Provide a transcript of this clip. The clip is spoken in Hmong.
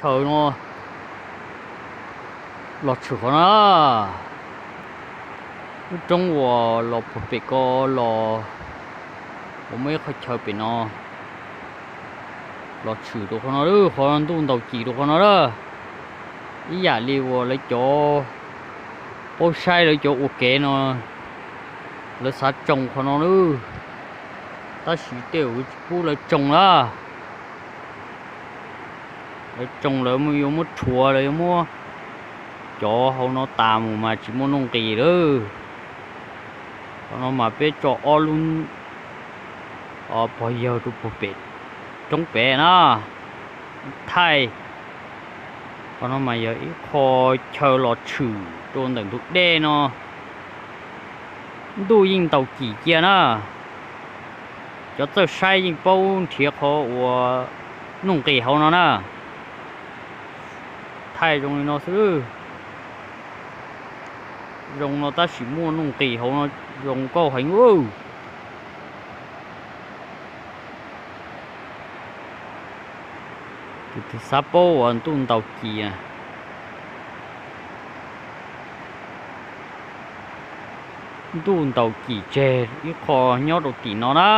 Chaw no los tshwm qhov no, lub roob uas los puag pem ko los, uas muaj ib qhov chaw pem no los tshwm rau qhov no, qhov ntuj ntaus cim rau qhov no lawm. Ib yam li uas lawv cov paub saib lawv cov ua kev no, lawv xav tsoo qhov no lawm, tab sis tej zaum tsis pub lawv tsoo lawm. Lawv tsoo lawv yuav muab rhuav, lawv yuav muab cov hauv no tas mus mas tsis muaj nuj nqis lawm. Qhov no mas peb tso ob lub pog yawg rau puag pem roob pem na, thaij. Qhov no mas yog ib qho chaw los tshwm rau ntawm ntug dej no. Ntuj yeej ntaus cim cia na, cov txawj saib yeej paub nrhiav qhov uas nuj nqis hauv no na. Thaij zoo li no xwb, zoo no tab sis muaj nuj nqis hauv no, zoo nkauj heev. Tus twg xav paub uas ntuj ntaus cim, ntuj ntaus cim tseg ib qho nyob rau tim no na.